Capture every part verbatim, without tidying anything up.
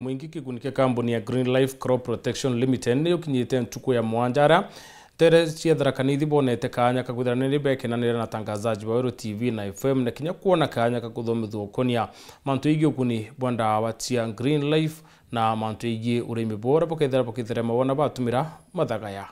Mwingi kiguni kia kambuni ya Green Life Crop Protection Limited ni ukinyite ntuku ya mwanja aria ntere cia Tharaka Nithi bonete kaanya ka kwithira ni bekenanira na atangazaji ba Weru T V na F M na kinya kwona kaanya ka kuthomithua ukonia mantu igii uguni bwa ndawa cia Green Life na mantu igii urimi bora bukethira bukitherema wona batumira mathagaya.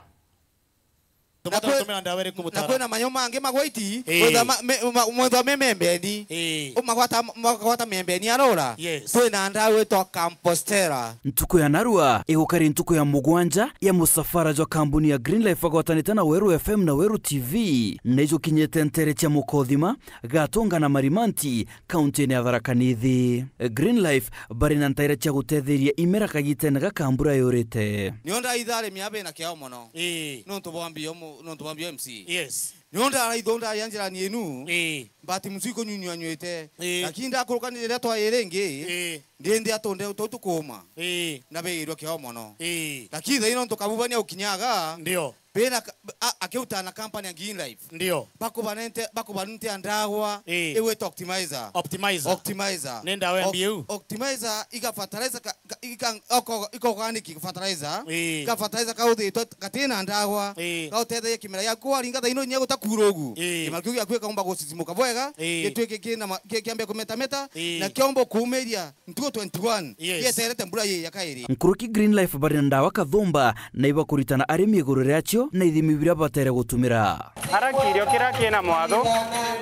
Na kwe-, tumira ndawa iriku na mutara? Kwina mayo mangi magwaiti, ii, mwethwa ma-, me-, ma-, mwethwa me membeni. Ii. Umagwata, magwata membeni arora. Yes. Twina ndawa itwa Compostera. Ntuku ya narua igukari ntuku ya mugwanja ya musafara jwa kambuni ya Green Life agwatanite na Weru F M na Weru T V, na ijukinyite ntere cia Mukothima, Gatunga na Marimanti, kaunti-ini ya Tharaka Nithi. Green Life bari na ntaira cia gutetheria imera kagitene gaka mbura yurite. Nio ndaitha arimi a bena kiao mono. Ii. Nontu bwa mbio mu-, nontu bwa mbio M C. Yes. Nio ndaraitho ndaria njirani inu. Ii. Mbati musu ikunyunyua nywite. Ii. Lakini ndakuruka ni riria twairi ringi. Ii. Ndindi atunde utu tukuuma. Ii. Na bigirwe kiao mono. Ii. Lakini thaino nontu kabubania ukinyaga. Ndio. Bena ka-, a-, akiuta na company ya Green Life. Ndio. Bakubanente, bakubanuntia ndagwa, ii, igwitwa Optimizer. Optimizer. Optimizer. Ni ndawa ya Op-, mbiu? Optimizer iga fertilizer ka, ka, ika, oko, iko organic fertilizer. Ii. Ka fertilizer kauthitwe gatina ndagwa. Ii. Gautetheria kimera giaku waringa thaino inya gutakura ugu. Ii. Kimera kiu giaku gikaumba gucicimuka bwega, ii, gitwike kina ma-, ki-, kiambe kumetameta, ii, na kiomba kuumiria ntuku twenty one, yes, yeterete mbura yi ya kairi. Nkuruki Green Life bari na ndawa kathumba na ibakuritana arimi iguru riacio na ithimi biria batere gutumira. Ara kirio kiria kina mwatho,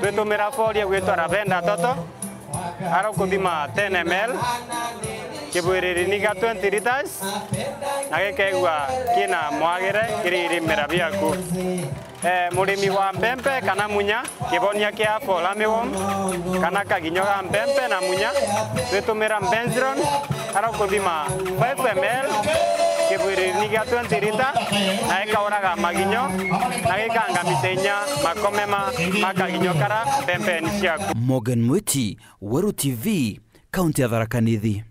twitumira fori igwitwa Lavender Toto, ara ukuthima ten M L, kibwiriri ni gia twenty liters, na gikaigua kina mwagire kiri irimera biaku. Eh, murimi wa mpempe kana munya, kibonia kia fall armyworm, kana kaginyo ga mpempe na munya, twitumira Benziron, ara ukuthima five M L, kibwiriri ni gia twenty liter, na ikauraga maginyo, na gikangamicia inya makome ma, ma kaginyo kara mpempeni ciaku. Morgan Mwiti, Weru T V, kaunti ya Tharaka Nithi.